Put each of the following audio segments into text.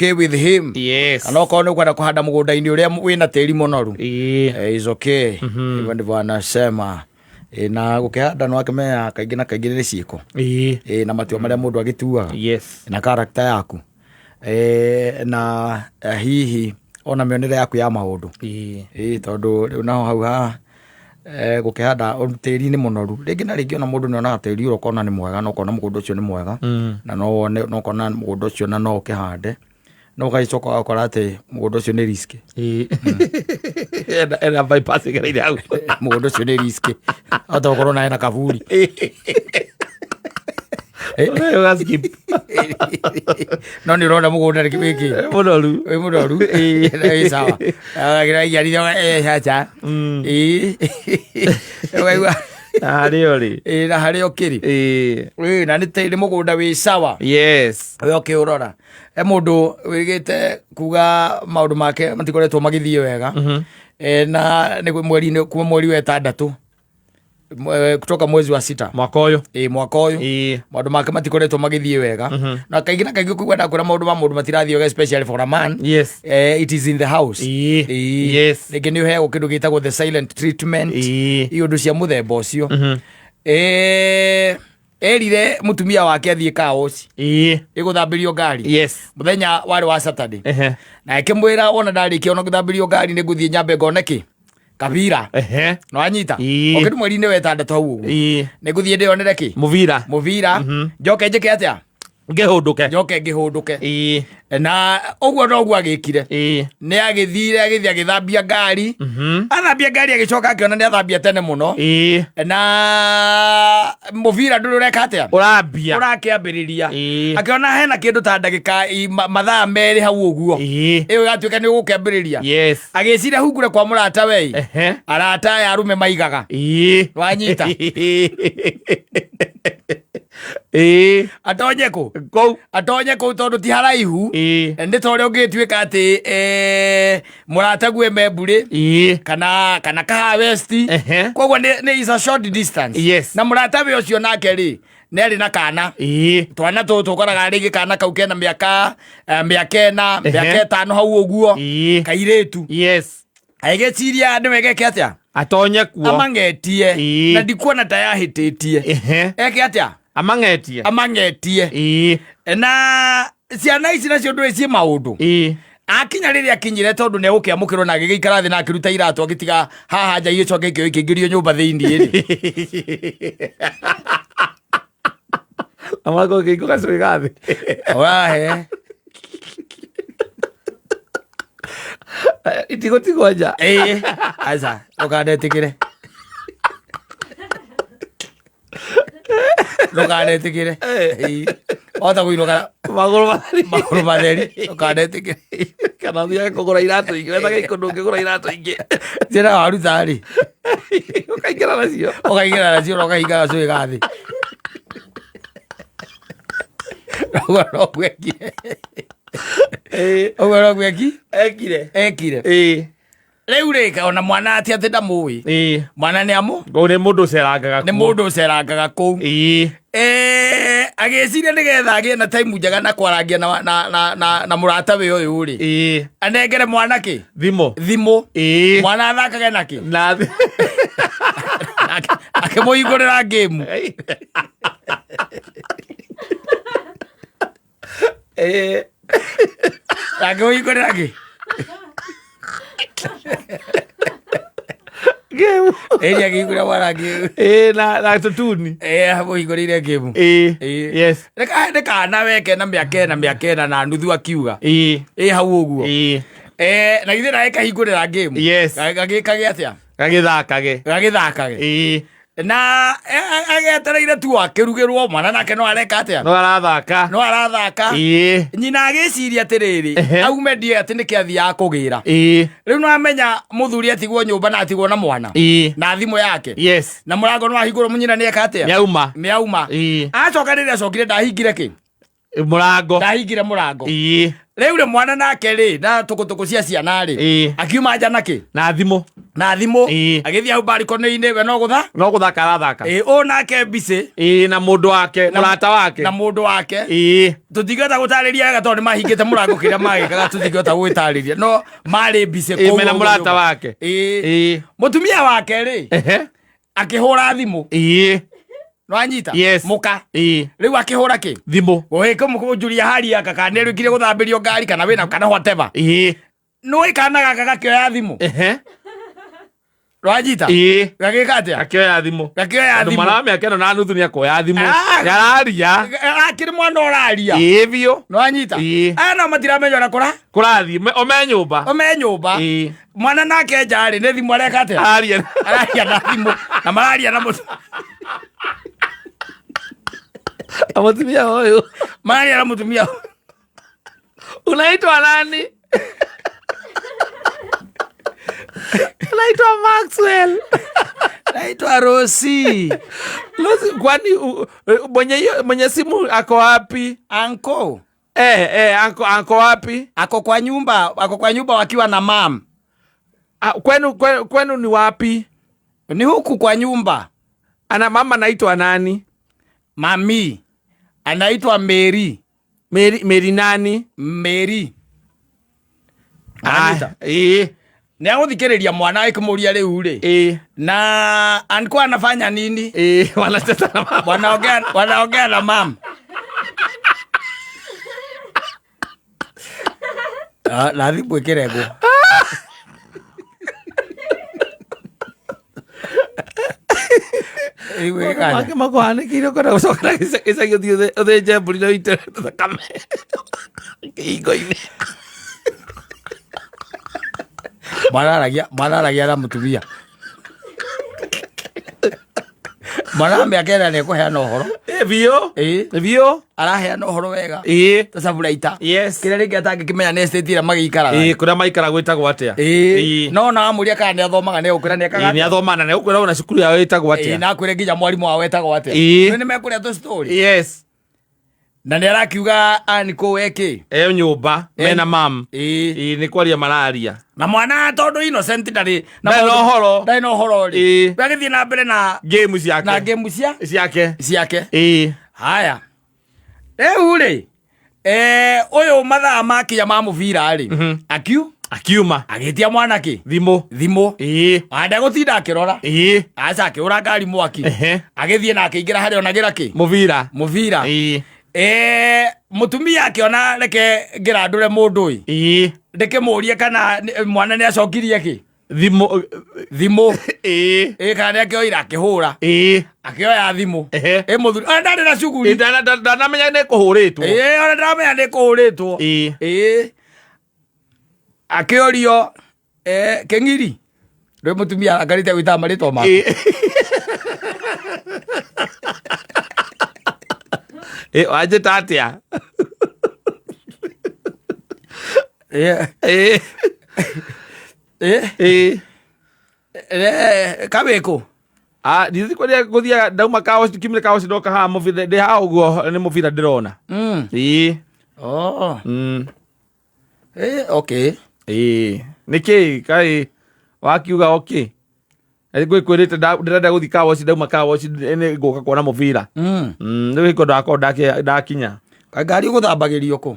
okay with him. Kana okorwo nĩ ũkwenda kũhanda mũgũnda-inĩ ũrĩa wĩna tĩri mũnoru. Is okay. Hivyo ndivyo anasema. Na gũkĩhanda nĩ wakĩmenya kaingĩ na kaingĩ nĩ ciĩko. Na matua marĩa mũndũ agĩtuaga. Na character yaku. Na hihi ona mĩonere yaku ya maũndũ. Tondũ rĩu naho hau ha gũkĩhanda tĩri nĩ mũnoru, rĩngĩ na rĩngĩ ona mũndũ nĩ onaga tĩri ũrĩa ũkona nĩ mwega, na ũkona mũgũnda ũcio nĩ mwega, na no wone na ũkona mũgũnda ũcio na no ũkĩhande, no ũgagĩcoka ũgakora atĩ mũgũnda ũcio nĩ risk. Ena bypass ĩgereire hau. Mũgũnda ũcio nĩ risk, hota gũkorwo na hena kaburi. Ũga skip. No nĩ ũrona mũgũnda nĩ wĩkĩ Mũnoru. Wĩ mũnoru na wĩ sawa. Agira aca. Ũkaigua. Na harĩa ũrĩ. Na harĩa ũkĩrĩ. Na nĩ mũgũnda wĩ sawa. We ũkĩũrora he mũndũ wĩrĩgĩte kuga maũndũ make matikoretwo magĩthiĩ wega. Na nĩ mweri-inĩ, kuma mweri wa ĩtandatũ, kutoka mwezi wa sita mwaka ũyũ. Mwaka ũyũ. Maũndũ make matikoretwo magĩthiĩ wega, na kaingĩ na kaingĩ kũigua ndakwĩra maũndũ ma mũndũ matirathiĩ wega, especially for a man, it is in the house. Rĩngĩ nĩ ũheagwo kĩndũ gĩtagwo the silent treatment, iũndũ cia mũthemba ũcio. Erire mũtumia wake athiĩ kaoci ĩgũthambĩrio ngari. Mũthenya warĩ wa Saturday. Na akĩmwĩra wona ndarĩkia ona gũthambĩrio ngari, nĩ ngũthiĩ nyambe ngone kĩ kabira. No anyita. Okĩndũ mweri-inĩ wa ĩtandatũ hau ũguo, nĩ ngũthiĩ ndĩonere kĩ mũbira. Mũbira, njoke njĩke atĩa? Ngĩhũndũke. Njoke ngĩhũndũke. Na ũguo noguo agĩkire. Nĩ agĩthire, agĩthiĩ agĩthambia ngari. Athambia ngari, agĩcoka akĩona nĩ athambia tene mũno. Na mũbira ndũrĩ ũreka atĩa? Ũrambia. Ũrakĩambĩrĩria. Akĩona hena kĩndũ ta ndagĩka mathaa 2 hau ũguo, ĩyo ĩgatuĩka nĩ ũgũkĩambĩrĩria. Agĩciria hungure kwa mũrata wei. Arata aya arũme maigaga. Wanyita? Atonye kũ? Kũu. Atonye kũu tondũ ti haraihu. Nĩ ta ũrĩa ũngĩtuĩka atĩ mũratague Memburĩ kana Kahawa West. Koguo nĩ is a short distance. Na mũratawe ũcio nake rĩ, nĩ arĩ na kana. Twana tũtũ ũkoraga rĩngĩ kana kau kena mĩaka 4, mĩaka 5 hau ũguo. Kairĩtu. Agĩciria nĩ wega eke atĩa? Atonye kuo. Amang'etie. Na ndikuona ta yahĩtĩtie. Eke atĩa? Amang'etie. Amang'etie. Na ciana ici nacio ndũĩ ciĩ maũndũ. Akinya rĩrĩa akinyire, tondũ nĩ egũkĩamũkĩrwo, na agĩgĩikara thĩ na akĩruta iratũ agĩtiga haha nja igĩcoka ikĩoyo ikĩingĩrio nyũmba thĩinĩ rĩ. Amako kĩingo gacũĩ ga thĩ. Wahe. Itigũtigwo nja. Ĩĩ, aca, ndũkanetĩkĩre, ndũkanetĩkĩre. Ĩĩ. Wahota kũinũka magũrũ matheri. Magũrũ matheri, ndũkanetĩkĩre. Kana ũthiage kũgũra iratũ ingĩ, wethage ikũndũ ũngĩgũra iratũ ingĩ. Njĩra waruta rĩ, ũkaingĩra nacio. Ũkaingĩra nacio na ũkahinga gacũĩ ga thĩ. Ũguo noguo ekire. Ũguo noguo ekire. Ekire. Rĩu rĩ, ona mwana atĩ ndamũĩ. Mwana nĩ amũ Kũu nĩ mũndũ ũcerangaga nĩ kuo. Mũndũ ũcerangaga kũu. Agĩciria nĩgetha agĩe na time njega na kwarangia na mũrata we ũyũ rĩ, anengere mwana kĩ? Thimũ. Thimũ. Mwana athakage na kĩ? Na Akĩmũhingũrĩra game. Akĩmũhingũrĩra kĩ? Game. Ĩni akĩhingũrĩra mwana game. Na tũtuni. Amũhingũrĩire game. Nĩ kana we kena mĩaka 4, mĩaka 4.5 akiuga. Ĩ hau ũguo. Na githĩ nawe kahingũrĩra game? Gagĩkage atĩa? Gagĩthakage. Gagĩthakage. Na agetereire tu akĩrugĩrwo mwana nake no areka atĩa? No arathaka. No arathaka. Nyina agĩciria atĩrĩrĩ, aume ndie atĩ nĩkĩ athiaga kũgĩra. Rĩu no amenya mũthuri atigwo nyũmba na atigwo na mwana na thimũ yake na mũrango no ahingũrwo, mũnyina nĩ eka atĩa? Nĩauma. Nĩauma. Acoka rĩrĩa acokire ndahingire kĩ? Mũrango. Ndahingire mũrango. Rĩu rĩ, mwana nake rĩ, na tũkũtũkũ cia ciana rĩ, akiuma nja nakĩ? Na thimũ. Na thimũ. Ĩĩ. Agĩthiĩ hau barikoni-inĩ, we no gũtha. No gũthaka arathaka. Ĩĩ, ũyũ nake mbicĩ. Ĩĩ, na mũndũ wake, mũrata wake. Na mũndũ wake. Ĩĩ. Tũtingĩhota gũtarĩria wega tondũ nĩ mahingĩte mũrango kĩrĩa magĩkaga, tũtingĩhota gũgĩtarĩria, no marĩ mbicĩ Ĩĩ, kũu mena ũguo mũrata nyũmba. wake. Ĩĩ. Ĩĩ. Mũtumia wake rĩ, akĩhũra thimũ. Ĩĩ. Nwanyita? Yes. Mũka. Ĩĩ. Rĩu akĩhũra kĩ? Thimũ. Gũgĩkũmũnjuria hari aka kana nĩ gũthambĩrio ngari kana wĩna kana whatever. Ĩĩ. Nĩũĩ kana gaka gakĩoya thimũ. Nwanyita? Ĩĩ. Gagĩka atĩa? Gakĩoya thimũ. Gakĩoya Tondũ thimũ. mwana wa mĩaka ĩno na nuthu nĩakoya thimũ. Ah! Nĩararia. Akĩrĩ mwana ũraria. Ĩĩ biũ. Nwanyita? Ĩĩ. Aya nao matiramenya ona kũra. Kũrathiĩ o me nyũmba. O me nyũmba. Ĩĩ. Mwana nake nja rĩ, nĩ thimũ areka atĩa? Araria. Araria na thimũ. Na mararia na mũtu. Na mũtumia ũyũ. Mararia na mũtumia. Unaitwa nani? Unaitwa Maxwell. Naitwa Rosi. Rosi, kwani mwenye simu ako wapi? Anko. Anko wapi? Ako kwa nyumba, ako kwa nyumba wakiwa na mam. Ah, kwenu ni wapi? Ni huku kwa nyumba. Ana mama anaitwa nani? Mami anaitwa Mary. Mary, Mary nani? Mary. Ah, Anita. Nĩ agũthikĩrĩria mwana akĩmũria rĩu rĩ. Na alikuwa anafanya nini? Wanacheza na mama. Wanaongea na mama. Ah, na thimũ ĩkĩrengwo. Rĩu ĩkanya. Make makũhanĩkĩire ũkwenda gũcokera gĩcagi ũthiĩ ũthĩnje mbũri na ũite thakame kĩhingo-inĩ. Mwana aragia na mũtumia. Mwana wa mĩaka ĩna nĩekũheana ũhoro. Biũ. Biũ. Araheana ũhoro wega. Ta caburaita. Yes. Kĩrĩa rĩngĩ atangĩkĩmenya nĩ estate ĩrĩa magĩikaraga. Kũrĩa maikara gwĩtagwo atĩa? No na amũria kana nĩathomaga nĩegũkwĩra nĩekaga Nĩ athoma na nĩegũkwĩra ona cukuru yao ĩtagwo atĩa. Na akwĩre nginya mwarimũ wao etagwo atĩa. Nĩ nĩmekũrĩa tũ story. Yes. Na nĩ arakiuga ani kũu eki. E nyũmba, mena mam. Nĩ kwaria mararia. Na mwana tondũ innocent ndarĩ na Ndarĩ na ũhoro. Ndarĩ na ũhoro rĩ. We agĩthiĩ na mbere na game ciake. Na game ciake. Ciake. Haya. Rĩu rĩ, ũyũ mathaa makinya ma mũbira rĩ, Akiuma. Agĩtia mwanake. Thimũ. Thimũ. Ndegũtinda akĩrora. Aca akĩũra ngari mwaki. Agĩthiĩ na akĩingĩra harĩa onagĩra kĩ? Mũbira. Mũbira. Mũtumia akĩona reke ngĩrandũre mũndũ ĩ. Ndĩkĩmũrie kana mwana nĩ acokirie kĩ? Thimũ. Thimũ. Kana nĩ akĩoire akĩhũra. Akĩoya thimũ. Mũthuri, ona ndarĩ na cuguri. Ndanamenya nĩ kũhũrĩtwo. Ona ndaramenya nĩ kũhũrĩtwo. Akĩũrio, Kĩng'iri. Rĩu mũtumia arakarĩte gwĩtaga marĩtwa maku. Wanjĩta atĩa? Kawĩkũ? Ndithi kũrĩa ngũthiaga, ndauma kaoci, kiumire kaoci ndoka haha mũbira, ndĩ haha ũguo nĩ mũbira ndĩrona. Okay. Nĩkĩ kaĩ wakiuga okay? Ngwĩkwĩrĩte ndĩrenda gũthiĩ kaoci, ndauma kaoci nĩ ngũka kuona mũbira. Rĩu hingo ndakorwo ndakinya. Kaĩ ngari ũgũthambagĩrio kũ?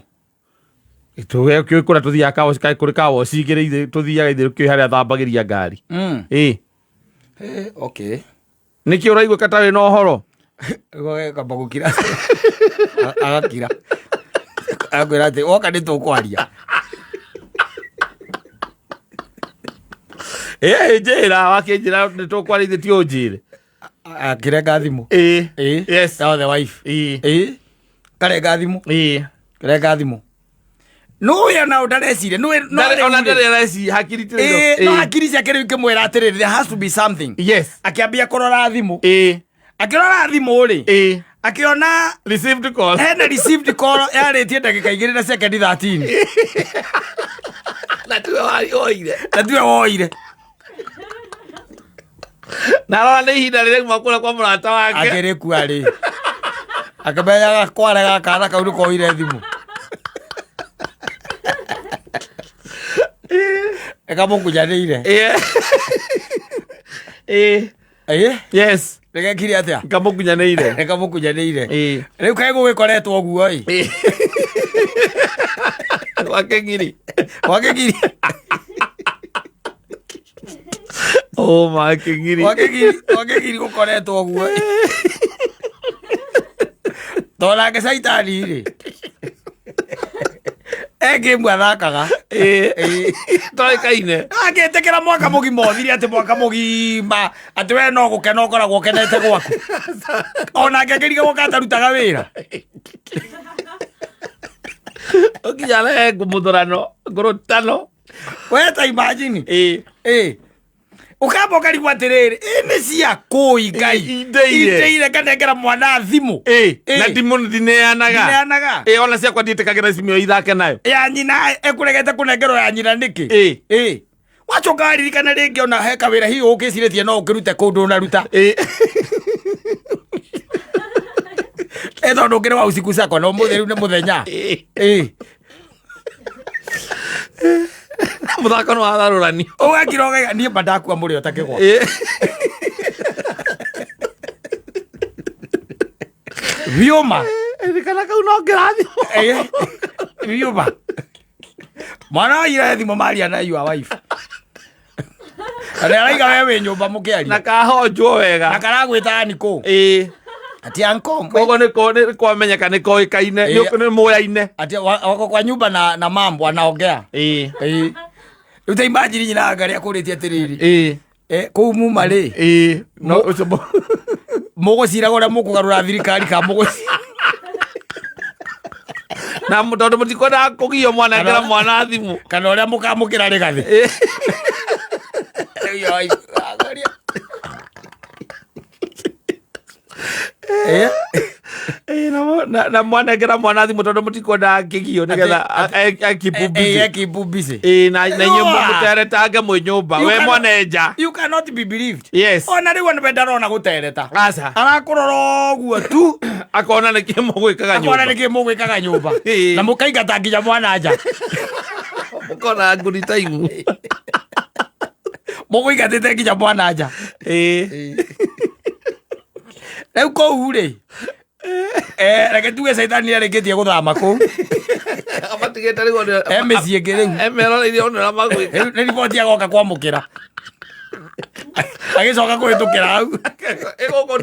Tũge kũrĩa tũthiaga kaoci, kaĩ kũrĩ kaoci igĩrĩ ithe, tũthiaga ithe kũrĩ harĩa thambagĩria ngari. Okay. Nĩkĩ ũraigua ta wĩna ũhoro? Kamba gũkira. Agakira. Akwĩra atĩ woka nĩ tũkwaria. Njĩra, wakĩnjĩra nĩ tũkwaria ithe ti ũnjĩre. Akĩrenga thimũ. Yes. That was the wife. Karenga thimũ. Karenga thimũ. Nũĩ ona ũtareciria, nũĩ, no Ndarĩ, ona rĩu rĩ. ndarĩ areciria, hakiri ti rĩu. No hakiri ciake rĩu ikĩmwĩra atĩrĩrĩ, there has to be something. Yes. Akĩambia kũrora thimũ. Akĩrora thimũ rĩ. Akĩona received call. Hena received call yarĩtie ndagĩka igĩrĩ na sekondi 13. Na tiwe woire. Na tiwe woire. Na arora nĩ ihinda rĩrĩa auma kũrĩa kwa mũrata wake. Akĩrĩkua rĩ. Akĩmenyaga kwarega kana kau nĩkoire thimũ. Ĩkamũkunyanĩire. Ĩĩ. Ĩ. Yes. Nĩgekire atĩa? Kamũkunyanĩire. Nĩkamũkunyanĩire. Ĩĩ. Rĩu kaĩ gũgĩkoretwo ũguo ĩ? Gwake ngiri. Gwake ngiri. Oh my kĩngiri. Gwake ngiri, gwake ngiri gũkoretwo ũguo. Tondũ nake caitani rĩ. Engĩmwe athakaga. Ĩĩ. Toĩkaine. Angĩtĩkĩra mwaka mũgima ũthire atĩ mwaka mũgima atĩ we no gũkena ũkoragwo ũkenete gwaku. Onake akĩrigagwo kana atarutaga wĩra. Ũkinya rehe ngũmũthũrano, ngũrũtano. We ta imagine. Ĩĩ. Ĩĩ. Ũkamba ũkarigwo atĩrĩrĩ, ĩ nĩ cia kũi Ngai. Indeire. Indeire nganengera mwana thimũ. Ĩĩ. Ĩĩ. Na ndimũ ndineanaga. Ndineanaga. Ĩĩ ona ciakwa ndiĩtĩkagĩra thimũ ĩyo ithake nayo. Ya nyina ekũregete kũnengerwo ya nyina nĩkĩ? Ĩĩ. Ĩĩ. Wacoka waririkana rĩngĩ ona he kawĩra hihi ũkĩcirĩtie no ũkĩrute kũndũ ũnaruta. Ĩĩ. Ĩ tondũ ũkĩrĩ wa usiku sako na ũmũthĩ rĩu nĩ mũthenya. Ĩĩ. Ĩĩ. Mũthako nĩ watharũranio. Ũgakira ũgaiga niĩ mba ndakua mũrĩo ta kĩgwa. Ĩĩ. Biũma. Ririkana kau no kĩrathimo. Ĩĩ. Biũma. Mwana waira thimũ maria na your wife. Na nĩ araiga we wĩ nyũmba mũkĩaria. Na kahonjwo wega. Na karagwĩta aniko. Ĩĩ. Ati anko. Koguo nĩ nĩ kwamenyeka nĩ koĩkaine, Ĩĩ. nĩ mũyaine. Ati wako kwa nyumba na mambo anaongea. Ĩĩ. Ĩĩ. Rĩu ta imagine nyina anga akũrĩtie atĩrĩrĩ. Ĩĩ. Eh, kũu muma rĩ. Ĩĩ. No ũcio Mũgũciraga ũrĩa mũkũgarũra thirikari kana mũgũci. Na tondũ mũtikwendaga kũgio mwana Kana- ngera mwana thimũ. Kana ũrĩa mũkamũkĩra rĩgathĩ. Ĩĩ. Rĩu your wife, agoria. Eh? Ĩĩ, na mwanengera mwana thimũ tondũ mũtikwendaga kĩgio nĩgetha keep busy. Eh, keep busy. Ĩĩ, na inyuĩ Yoa. mũteretange mwĩ nyũmba You we cannot- mwana nja. You cannot be believed. Yes. Ona rĩu ona ndarona gũtereta. Aca. Arakũrora ũguo tu. Akona nĩkĩ mũgwĩkaga Akona nyũmba. nĩkĩ mũgwĩkaga nyũmba. Ĩĩ. Na mũkaingata nginya mwana nja. Mũkona nguri taimu. Mũkũingatĩte nginya mwana nja. Ĩĩ. Rĩu kũu rĩ. Eh, reke tuge caitani nĩarĩkĩtie gũthama kũu. Amatigĩte rĩu E mĩciĩ ĩngĩ rĩu. Emeroreire ona ũrĩa magwĩka. Rĩu nĩ riboti agoka kwamũkĩra. Agĩcoka kũhĩtũkĩra hau. Ĩ gũkũ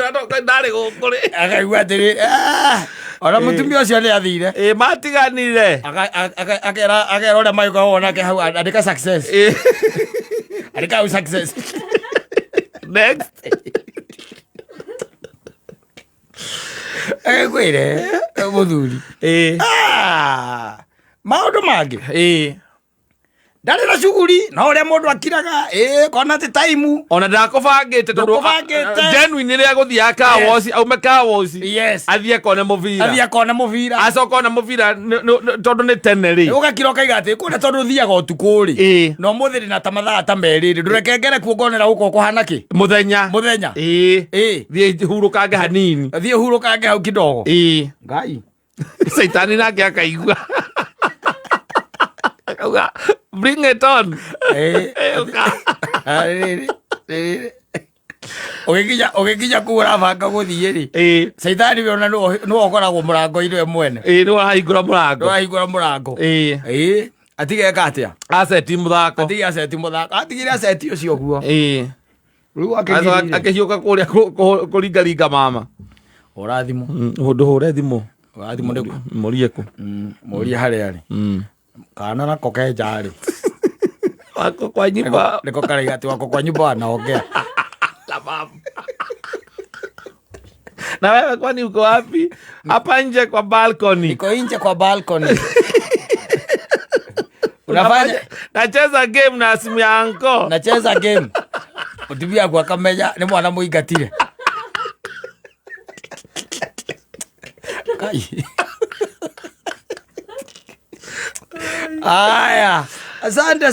ndarĩ gũkũ rĩ. Akaigua atĩrĩ, "Ah, ona mũtumia ũcio nĩ athire." Ĩ matiganire. Akera ũrĩa magĩkoragwo nake hau andĩka success. Ĩ. Andĩka hau success. Next. Agĩkwĩre mũthuri. Ĩ. Ah, maũndũ mangĩ. Ĩ. Ndarĩ na cuguri no ũrĩa mũndũ akiraga ĩ kona ti taimu. Ona ndakũbangĩte tondũ Ndũkũbangĩte. genuine rĩrĩa gũthiaga kawoci aume kawoci Yes. athiĩ akone mũbira. Athiĩ akone mũbira. Acoka ona mũbira tondũ nĩ tene rĩ. Ũgakira ũkaiga atĩ kũrĩa tondũ thiaga ũtukũ rĩ. Ĩ. Na ũmũthĩ ndĩ na ta mathaa ta merĩ rĩ ndũreke ngere kuo ngonera gũkũ kũhana kĩ. Mũthenya. Mũthenya. Ĩ. Ĩ. Thiĩ hurũkange hanini. Thiĩ hurũkange hau kidogo. Ĩ. Ngai. Caitani nake akaigua. Akauga bring it on. Ĩ. Ĩ, ũka. Rĩrĩ, rĩrĩ. Ũgĩkinya kũu ũrabanga gũthiĩ rĩ. Ĩ. Caitani we ona nĩwe ũkoragwo mũrango-inĩ we mwene. Ĩ nĩ wahingũra mũrango. Nĩwe wahingũra mũrango. Ĩ. Ĩ. Atige eka atĩa? Aceti mũthako. Atige aceti mũthako. Atigire aceti ũcio guo. Ĩ. Rĩu Acoka akĩgiria. akĩhiũka kũrĩa kũringaringa mama. Hũra thimũ. Ndũhũre thimũ. Hũra thimũ nĩguo. Mũrie kũ. Mũrie harĩa arĩ. Kana nako kenja rĩ. Wako kwa nyumba. Nĩko karaiga atĩ wako kwa nyumba wanaongea. Na mama. Na wewe kwani uko wapi? Hapa nje kwa balcony. Niko nje kwa balcony. Unafanya Nacheza game na simu ya anko. Nacheza game. Mũtumia waku akamenya nĩ mwana mũingatire. Kai. Aya. Asante.